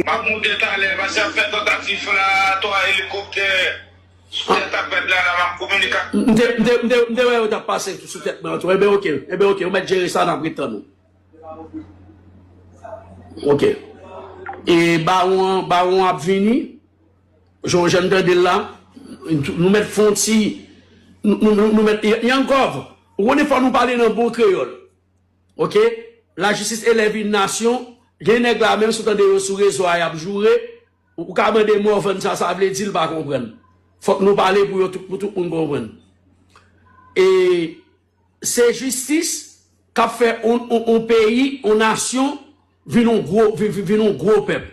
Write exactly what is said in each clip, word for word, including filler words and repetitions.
M ap monte talè, paske ap fè tantatif la, twa elikoptè sou tèt ap pèd la, la m ap kominike ak. M te, m te, m te, m te wè yo t ap pase sou tèt mwen an tou. Enben, oke. Enben, oke. Ou mèt jere sa, n ap ret tann ou. Oke. E bawon an, bawon an ap vini. Jan, jan n tande l la, nou mèt fè yon ti, nou, nou, nou, nou mèt, Yankov, ou konnen fò nou pale nan bon kreyòl. Oke? Lajistis elèv yon nasyon, gen nèg la menm si w tande yo sou rezo a y ap joure, ou ka mande Morvan sa sa vle di, l pa konprann. Fòk nou pale pou yo tout, pou tout moun konprann. E se jistis k ap fè on, on, on peyi, on nasyon vin on gwo, vin, vin, vin on gwo pèp.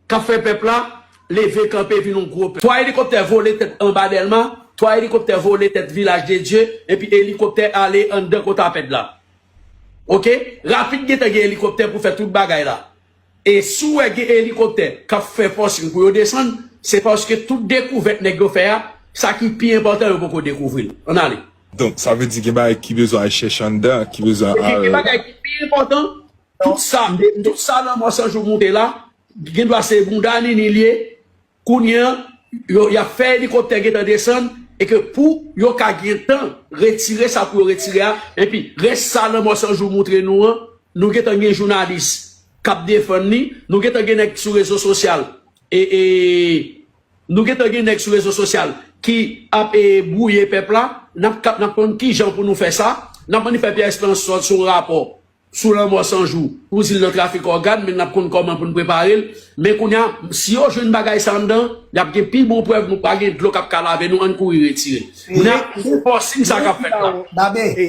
K ap fè pèp la leve kanpe vin on gwo pèp. Twa elikoptè vole tèt anba Dèlma, twa elikoptè vole tèt Vilaj de Dye, epi elikoptè ale anndan Kotapèd la. Oke? Rapid gentan gen elikoptè pou fè tout bagay la. E si w wè gen elikoptè k ap fè forcing pou yo desann, se paske tout dekouvèt nèg yo fè a, sa ki pi enpòtan yo poko dekouvri l. Ann ale. Donk, sa vle di gen bagay ki bezwen al chèche anndan, ki bezwen al. Gen bagay ki pi enpòtan. Tout sa, tout sa Lanmò San Jou monte la, gen dwa se bounda Nini l ye. Kounye a, yo, y ap fè elikoptè gentan desann, e ke pou yo ka gen tan retire sa pou yo retire a, epi rès sa Lanmò San Jou montre nou an, nou gentan gen jounalis k ap defann li, nou gentan gen nèg sou rezo sosyal, e, e, nou gentan gen nèg sou rezo sosyal ki ap e, bwouye pèp la, n ap ka, n ap konn kijan pou nou fè sa, n ap annik fè Pierre Esperance sòt sou rapò sou Lanmò San Jou pou di l nan trafik ògàn, men n ap konn kòman pou n prepare l. Men kounye a, si yo jwenn bagay sa anndan, y ap gen pi bon prèv nou pa gen dlo k ap ka lave nou, ann kouri retire. N ap gen forcing sa k ap fèt la.